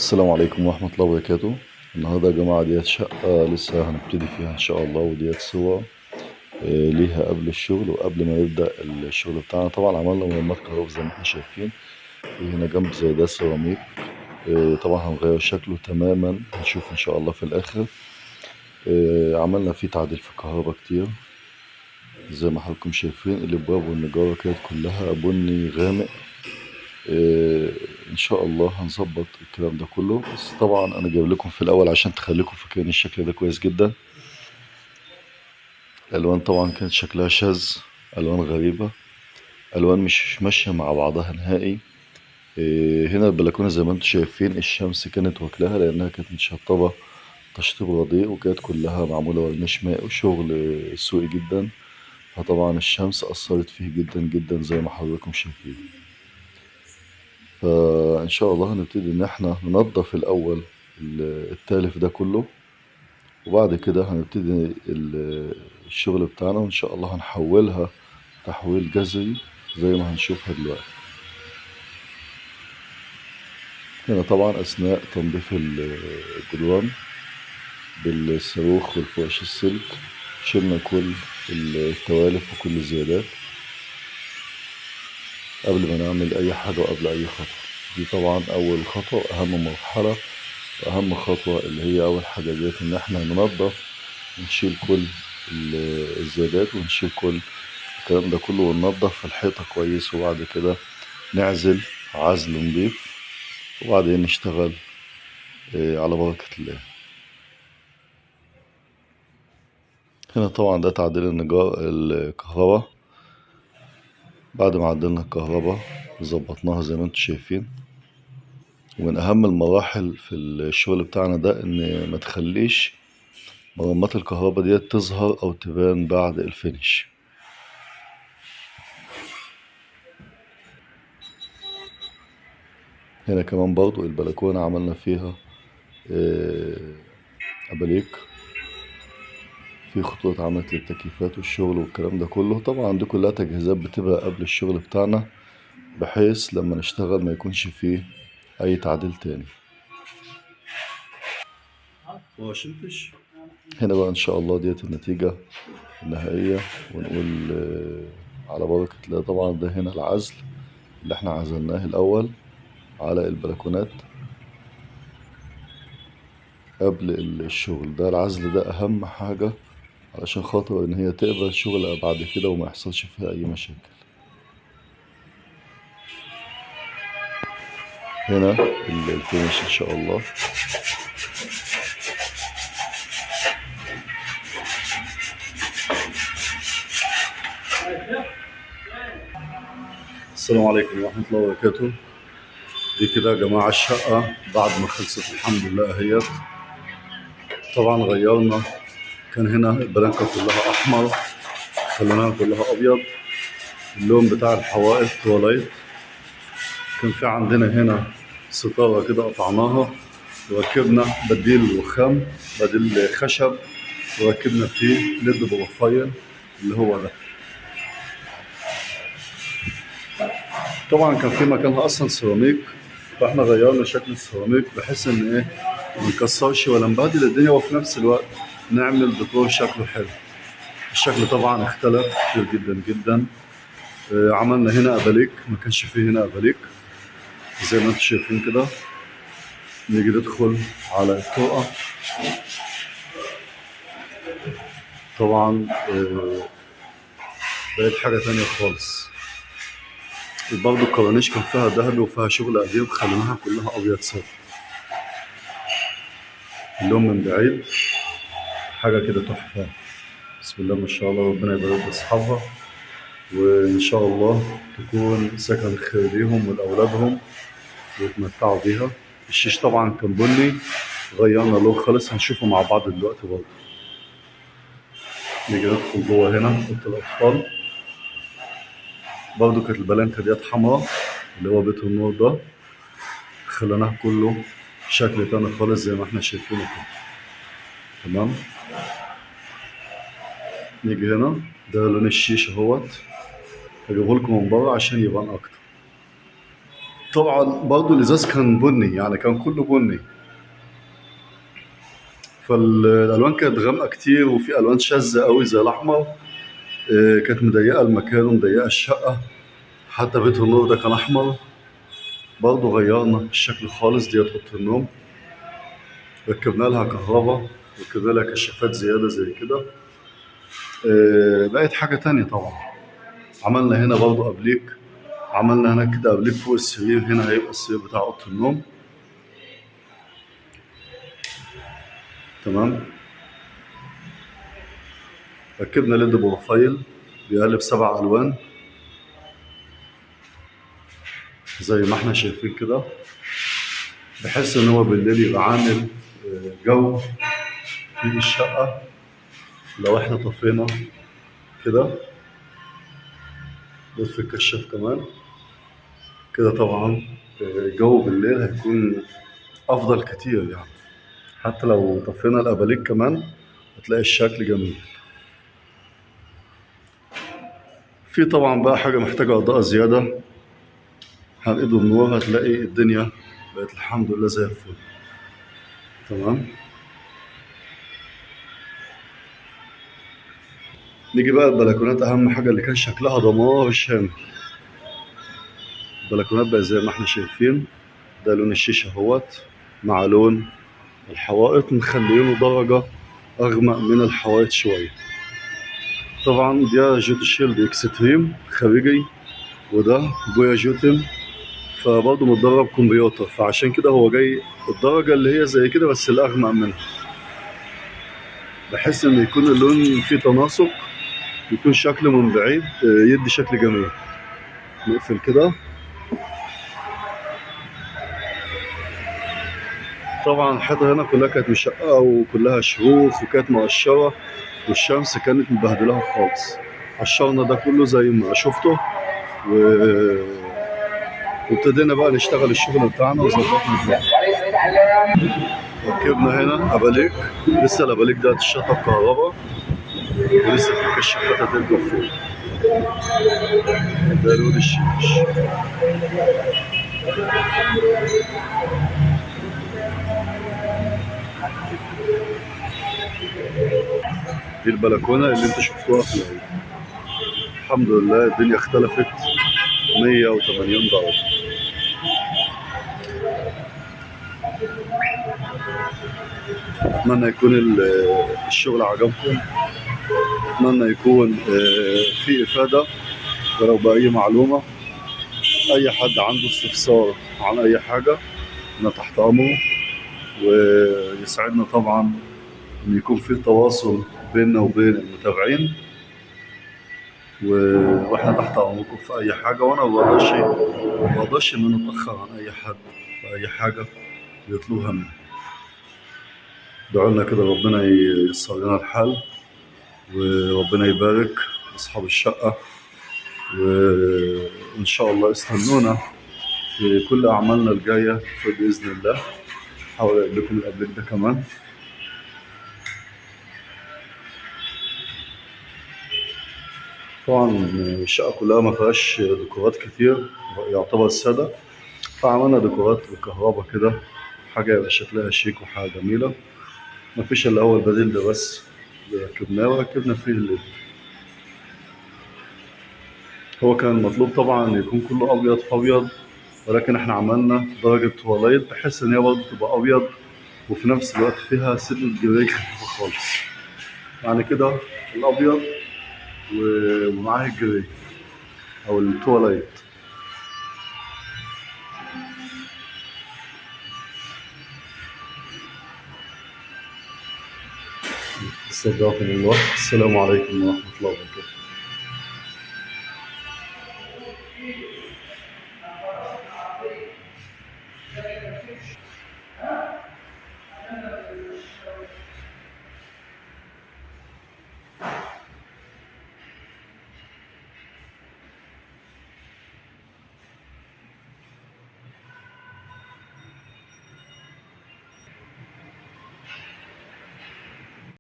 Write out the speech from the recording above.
السلام عليكم ورحمة الله وبركاته. النهاردة يا جماعة ديت شقة لسه هنبتدي فيها إن شاء الله، وديت صور ليها قبل الشغل وقبل ما يبدأ الشغل بتاعنا. طبعا عملنا مرمات كهرباء زي ما احنا شايفين، في هنا جنب زي ده سيراميك، طبعا هنغير شكله تماما، هنشوف إن شاء الله في الآخر. عملنا فيه تعديل في الكهرباء كتير زي ما حضراتكم شايفين. الابواب والنجارة كانت كلها بني غامق. ان شاء الله هنظبط الكلام ده كله، بس طبعا انا جايب لكم في الاول عشان تخليكم فاكرين الشكل ده كويس جدا. الالوان طبعا كانت شكلها شاذ، الوان غريبة، الوان مش ماشية مع بعضها نهائي. هنا البلكونة زي ما انتم شايفين الشمس كانت واكلها لانها كانت متشطبة تشطيب رديء، وكانت كلها معمولة ورنيش مائي وشغل سوقي جدا، فطبعا الشمس أثرت فيه جدا جدا زي ما حضراتكم شايفين. فإن شاء الله هنبتدي إن احنا ننظف الأول التالف ده كله، وبعد كده هنبتدي الشغل بتاعنا، وإن شاء الله هنحولها تحويل جذري زي ما هنشوفها دلوقتي. هنا طبعا أثناء تنظيف الجدران بالصاروخ والفرش السلك شلنا كل التوالف وكل الزيادات قبل ما نعمل اي حاجة وقبل اي خطوة. دي طبعا اول خطوة واهم مرحلة واهم خطوة، اللي هي اول حاجة ديت ان احنا ننظف ونشيل كل الزيادات ونشيل كل الكلام ده كله وننظف الحيطة كويس، وبعد كده نعزل عزل نظيف، وبعدين نشتغل على بركة الله. هنا طبعا ده تعديل النجار الكهرباء. بعد ما عدلنا الكهرباء وظبطناها زي ما انتم شايفين. ومن اهم المراحل في الشغل بتاعنا ده ان ما تخليش مرمات الكهرباء ديت تظهر او تبان بعد الفينش. هنا كمان برضو البلكونة عملنا فيها أباليك، في خطوط عملت للتكييفات والشغل والكلام ده كله. طبعا دي كلها تجهيزات بتبقى قبل الشغل بتاعنا، بحيث لما نشتغل ما يكونش فيه اي تعديل تاني. هنا بقى ان شاء الله ديت النتيجة النهائية، ونقول على بركة الله. طبعا ده هنا العزل اللي احنا عزلناه الاول على البلكونات قبل الشغل. ده العزل ده اهم حاجة علشان خاطر ان هي تقبل شغل بعد كده وما يحصلش فيها اي مشاكل. هنا الفينش ان شاء الله. السلام عليكم ورحمة الله وبركاته. دي كده يا جماعة الشقة بعد ما خلصت الحمد لله اهيت. طبعا غيرنا، كان هنا البلانكة كلها احمر، خليناها كلها ابيض. اللون بتاع الحوائط تواليت. كان في عندنا هنا ستارة كده قطعناها وركبنا بديل رخام، بديل خشب، وركبنا فيه LED profile اللي هو ده. طبعا كان في مكانها اصلا سيراميك، فاحنا غيرنا شكل السيراميك بحيث ان ايه ما نكسرش ولا نبهدل الدنيا، وفي نفس الوقت نعمل ديكور شكله حلو. الشكل طبعا اختلف كتير جدا جدا. عملنا هنا اباليك، ما كانش فيه هنا اباليك زي ما انتم شايفين كده. نيجي ندخل على الطرقه. طبعا بقت حاجه تانية خالص. برضه الكورنيش كان فيها ذهبي وفيها شغل قديم، خليناها كلها ابيض صافي. اللون من بعيد حاجه كده تحفه، بسم الله ما شاء الله، ربنا يبارك لاصحابها، وان شاء الله تكون سكن خير ليهم ولاولادهم ويتمتعوا بيها. الشيش طبعا كان بني، غيرنا لون خالص، هنشوفه مع بعض دلوقتي برضه. نيجي ندخل جوه هنا اوضه الاطفال. برضه كانت البلانكه ديت حمراء اللي هو بيت النور ده، خليناه كله شكل تاني خالص زي ما احنا شايفينه كده. تمام. نيجي هنا ده لون الشيش اهوت، هجيبه لكم من بره عشان يبان اكتر. طبعا برضو الازاز كان بني، يعني كان كله بني، فالالوان كانت غامقه كتير، وفي الوان شاذة قوي زي الاحمر، كانت مضيقه المكان ومضيقه الشقة. حتى بيت النور ده كان احمر، برضو غيرنا الشكل خالص. ديت اوضة النوم ركبنا لها كهرباء، ركبنا لها كشافات زيادة زي كده، بقت حاجة تانية. طبعا عملنا هنا برضو ابليك، عملنا هنا كده ابليك فوق السرير، هنا هيبقى السرير بتاع اوضة النوم. تمام. ركبنا LED profile بيقلب 7 الوان زي ما احنا شايفين كده، بحيث ان هو بالليل يبقى عامل جو في الشقة. لو احنا طفينا كده نطفي الكشاف كمان كده، طبعا الجو بالليل هيكون افضل كتير يعني. حتى لو طفينا الاباليك كمان هتلاقي الشكل جميل. في طبعا بقى حاجة محتاجة اضاءة زيادة، هنقيده النور، هتلاقي الدنيا بقت الحمد لله زي الفل. تمام. نيجي بقى البلكونات، اهم حاجة اللي كان شكلها دمار شامل. البلكونات بقى زي ما احنا شايفين، ده لون الشيشة اهوت مع لون الحوائط، مخلينه درجة اغمق من الحوائط شوية. طبعا ده جوت شيلد اكستريم خارجي، وده بويا جوتن، فبرضه متدرب كمبيوتر، فعشان كده هو جاي الدرجة اللي هي زي كده بس الأغمق منها، بحيث إن يكون اللون فيه تناسق، يكون شكله من بعيد يدي شكل جميل. نقفل كده. طبعا الحيطة هنا كلها كانت مشققة وكلها شروخ وكانت مقشرة، والشمس كانت مبهدلاها خالص. قشرنا ده كله زي ما شفته، وابتدينا بقى نشتغل الشغل بتاعنا وظبطنا الدنيا. ركبنا هنا اباليك، لسه الاباليك ده هتشطب كهرباء، ولسه في كشافات هتركب فوق. ده لون الشيش. دي البلكونه اللي انتوا شفتوها في الاول. الحمد لله الدنيا اختلفت 180 درجه. اتمنى يكون الشغل عجبكم، اتمنى يكون في افاده، ولو باي معلومة، اي حد عنده استفسار عن اي حاجة انا تحت امره، ويسعدنا طبعا ان يكون في تواصل بيننا وبين المتابعين، واحنا تحت امركم في اي حاجة. وانا ما بقدرش ان انا اتاخر عن اي حد في اي حاجة يطلبها مني. ادعوا لنا كده ربنا ييسر لنا الحال، وربنا يبارك اصحاب الشقة، وان شاء الله استنونا في كل اعمالنا الجاية باذن الله. هحاول اجيب لكم الابليك ده كمان. طبعا الشقة كلها ما فيهاش ديكورات كتير، يعتبر ساده، فعملنا ديكورات بالكهرباء كده، حاجة يبقى شكلها شيك وحاجه جميلة. ما فيش الا هو البديل ده بس اللي ركبناه، وركبنا فيه ال LED. هو كان المطلوب طبعا يكون كله ابيض في ابيض، ولكن احنا عملنا درجه twilight بحيث ان هي برضه تبقى ابيض، وفي نفس الوقت فيها سنة gray خفيفة خالص. يعني كده الابيض ومعاه ال gray او ال twilight. استودعكم الله، السلام عليكم ورحمة الله وبركاته.